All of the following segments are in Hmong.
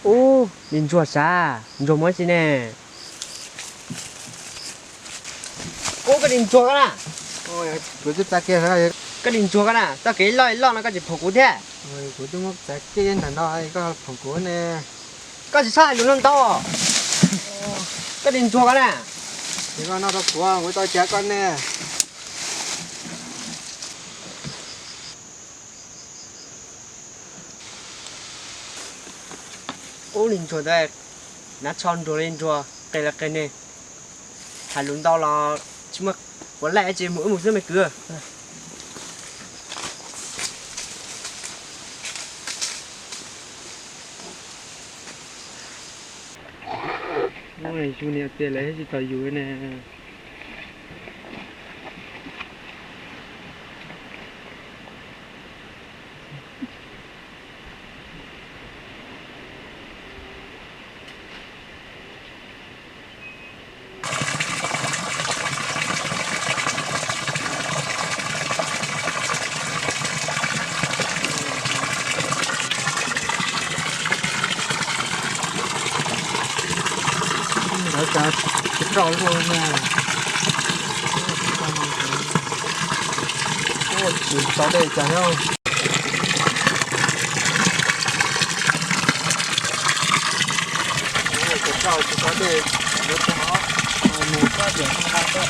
Ub, Lis Ntsuag sav, Ntsuag mus tsi ne? Ub, koj Lis Ntsuag koj na. Koj Lis Ntsuag koj na, txoj kev loj loj no koj tsis phoom kuv thiab? Kuv twb muab txav kiag ntawm no koj phoom kuv ne. Koj tsis txhob hais lus no ntau. Koj Lis Ntsuag koj na. Ces koj noj rau kuv, kuv tau cav koj ne. Ub, Lis Ntsuag ntawd, hnav tsho nruag li nruag, qes li qes ne. Hais lus ntau los tsis muaj puas laij, ces mus wb mus xwb me kwv. Ub, yus niam tias lawv tsis tos yus ne. Lawv kav tsis rau luaj na. Tsis tau dej cas na. Tsis tau dej, yuav tau mus koj tiam no nqa koj.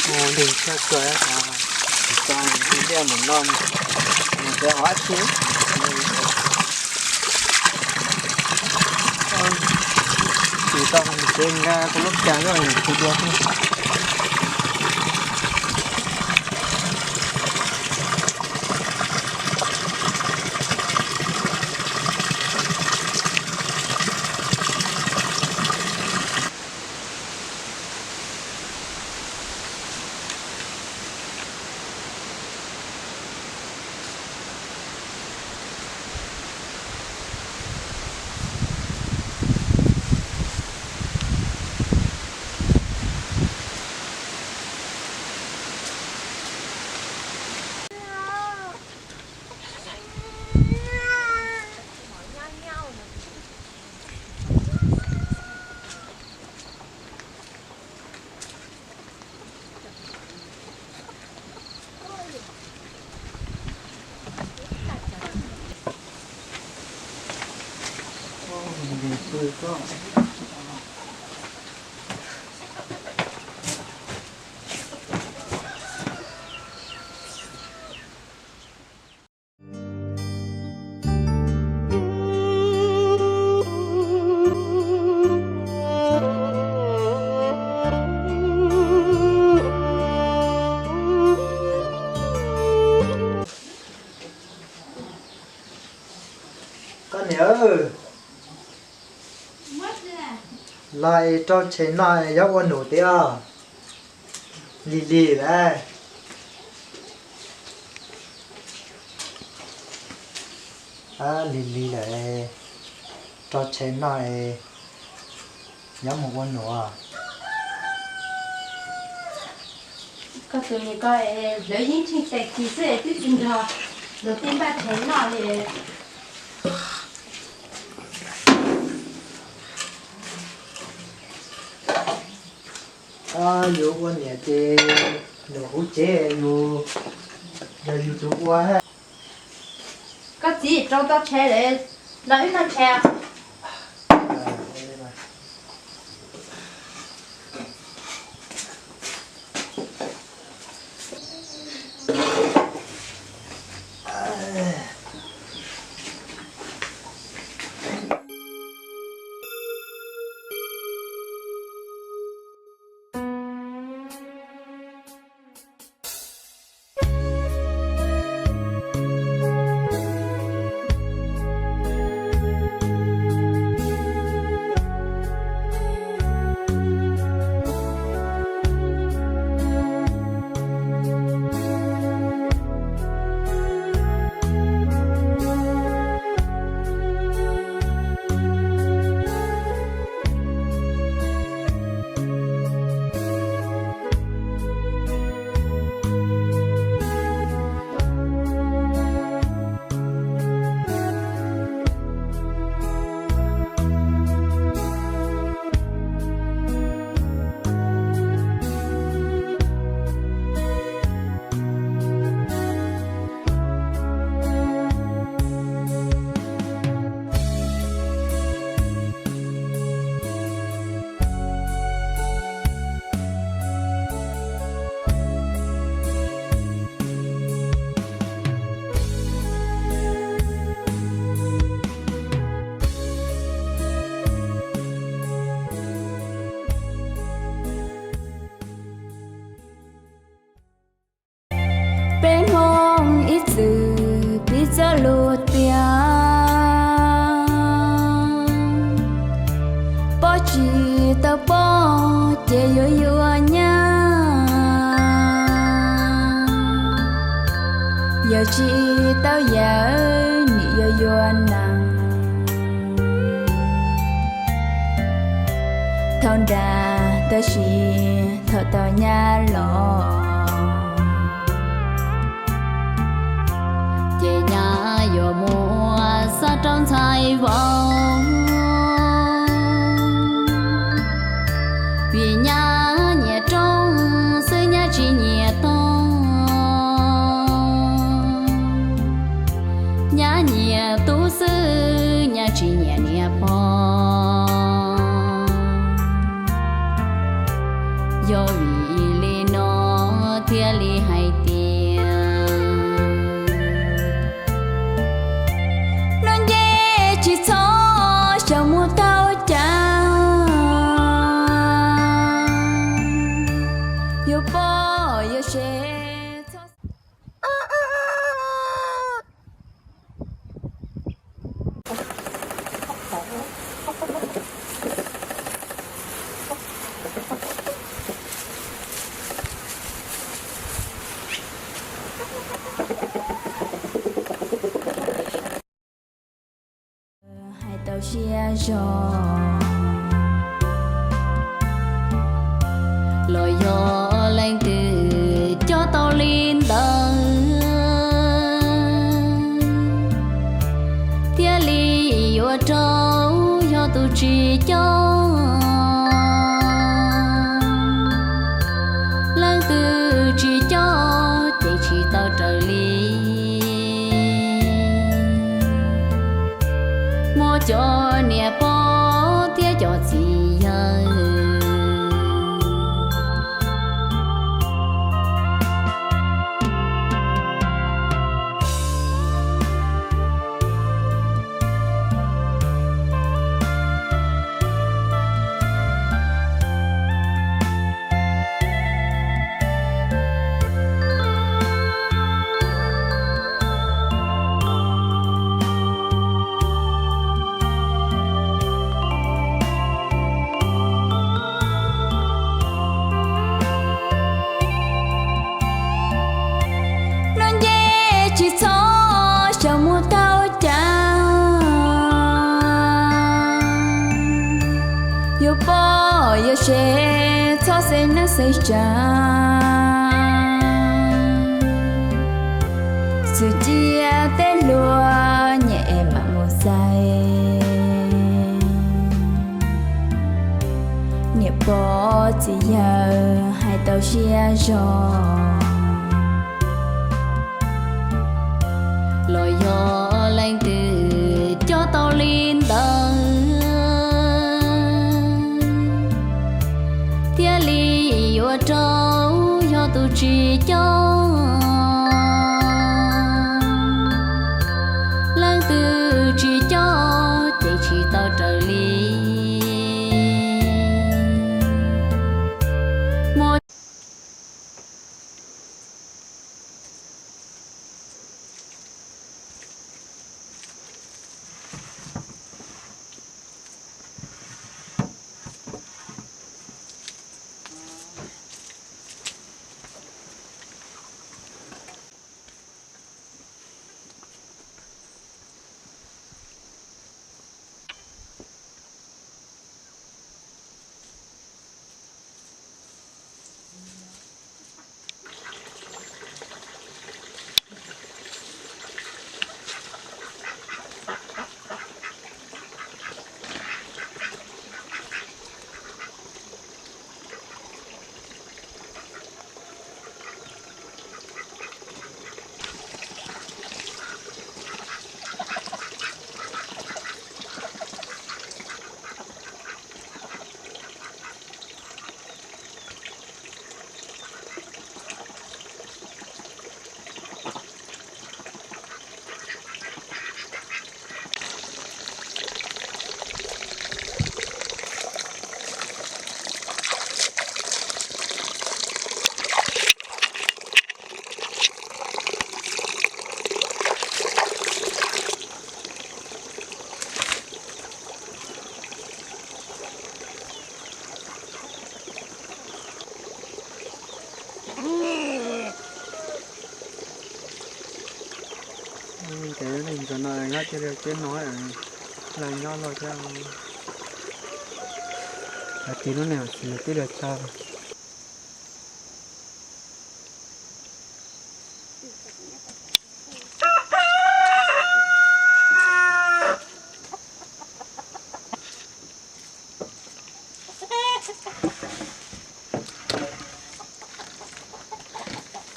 Mus nteeg tshaj kawg, tsis tau ntiaj mus no, mus txawv hov dab tsi. Tsis tau nteeg, nqa kuv lub kas zoj mus dua xwb. Koj niam, los es rau tshais noj es yuav ua num thiab os. Lig lig lawm. Lig lig lawm, rau tshais noj es yuav mus ua num. Koj tus niam ko es lawv ib ntseeg tag kis xwb es twb tsis nrog luag tej npaj tshais noj li. Yus ua niam ces nws huv tsev, yus, yog yus tus ua. Koj txiv rau tau tshais lawm, los wb noj tshais. Ces yuav yuav nyab, yawg tsis tau yawm, nim yuav yuav nees. Thaum nrad tab sis thaum tau nyab los, ces nyab yuav muab xa rau ntxhais vauv. Vim nyab nyiam rooj xwb nyab tsis nyiam tog, nyab nyiam tub xwb nyab tsis nyiam niam pog. Yog vim li no thiaj li hais tias, hnub nce tsis txhob xyaum mus taug cav, yuav poj yuav sev txhob. Hais tau siab zog, los yog leej twg coj tau li ntawd, thiaj li yuav rau, yog tus tsis coj. Leej twg tsis coj ces tsis tau raws li, muaj cov niam pog thiab cov txiv yawg. Hnub nce tsis txhob xyaum mus taug cav, yuav poj yuav sev txhob xaiv neej xaiv tsav. Txwv ciab tej hluas nyiam es mam mus xaiv, niam pog txiv yawg hais tau siab zog. Los yog leej twg coj tau li ntawd, thiaj li yuav rau, yog tus tsis coj. Leej twg tsis coj ces tsis tau raws li, muaj Cia li peb no lawv nyob los thiab. Hais tias lub neej tsis yog tib li tso.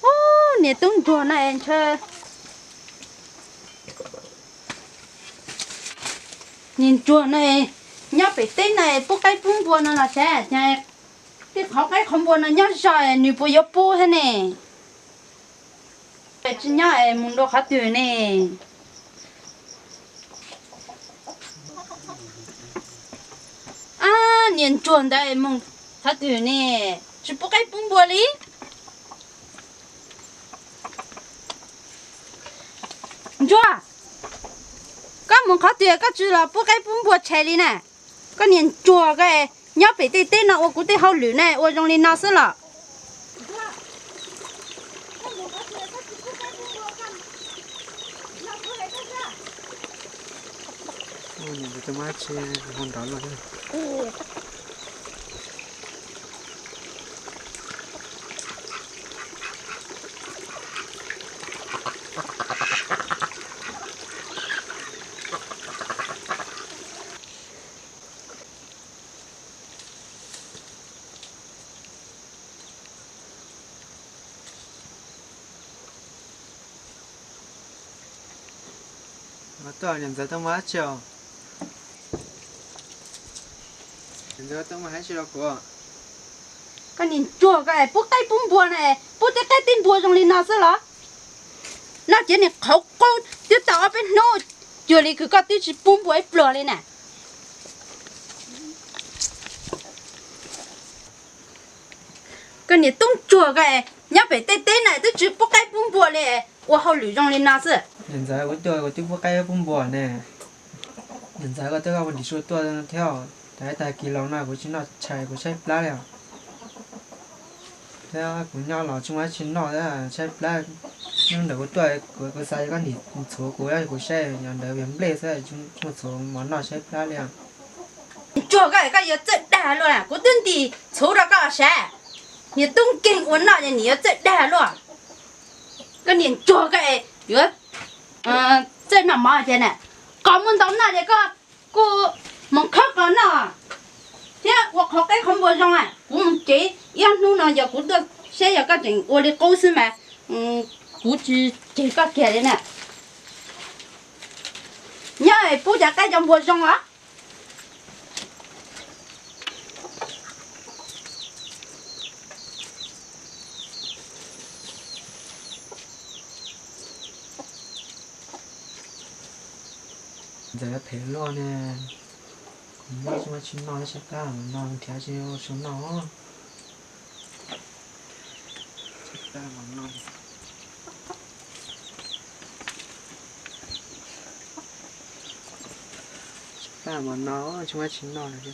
Ub, niag tub ntsuag no es ntshe, niag ntsuag no es nyob pem teb no es pub qaib pub npua no los sav, tej qhov qaib qhov npua no nyob zog nws puas yuav pub thiab ne? Tsis nyob es mus dua qhov twg ne? Ab, niag ntsuag ntawd es mus qhov twg ne? Tsis pub qaib pub npua li. Ntsuag, koj mus qhov twg koj tsis los pub qaib pub npua tshais li na? Koj niag ntsuag koj, nyob pem tej teb no ua kuv tej hauj lwm ne ua zoo li no xwb los? Tuaj, niam ntxawm tuaj mus dab tsi os? Niam ntxawm tuaj mus hais tsi rau kuv? Koj niag ntsuag koj, pub qaib pub npua na, pub tej qaib tej npua zoo li no xwb los? Noj ces niag qhauv qub twb tau ob peb hnub cuag li kws koj twb tsis pub npua ib pluag li na. Koj niag tub ntsuag koj, nyob pem tej teb na twb tsis pub qaib pub npua li, ua hauj lwm zoo li no xwb. Niam ntxawm, kuv tuaj kuv twb pub qaib pub npua ne. Niam ntxawm, koj twb koj ua dim su tuaj thiab, tas ib tag kis los no kuv tsis noj tshais kuv tshaib plab li os. Thiab kuv nyob los tsis muaj dab tsi noj thiab tshaib plab. Hnub ntawd kuv tuaj kuv xav tias koj ntim txhuv kuv, kuv saib yog ntawd yog nplej xwb, tsis muaj txhuv mov noj tshaib plab li os. Ntsuag koj, koj yuav txawj dag luaj, kuv twb ntim txhuv rau koj sav. Niag tub nkeeg ua noj ces nim yuav txawj dag luaj. Koj niag ntsuag koj, yuav txawj noj mov ces na, qos muaj ntau noj ces koj kuj mus khawb qos noj thiab ua qhov qaib qhov npua zoo. Kuv mus tsev ib ob hnub no yog kuv tuaj saib yog koj tseem ua li qub xwb mas kuv tsis ceg koj kiag li na. Nyob pub cov qaib cov npua zoo os. Ntxawm, phem luaj ne. Kuv nyob tsis muaj dab tsi noj, tshaib plab no nrhiav tsis tshua noj. Tshaib plab no, tshaib plab no tsis muaj dab tsi noj li.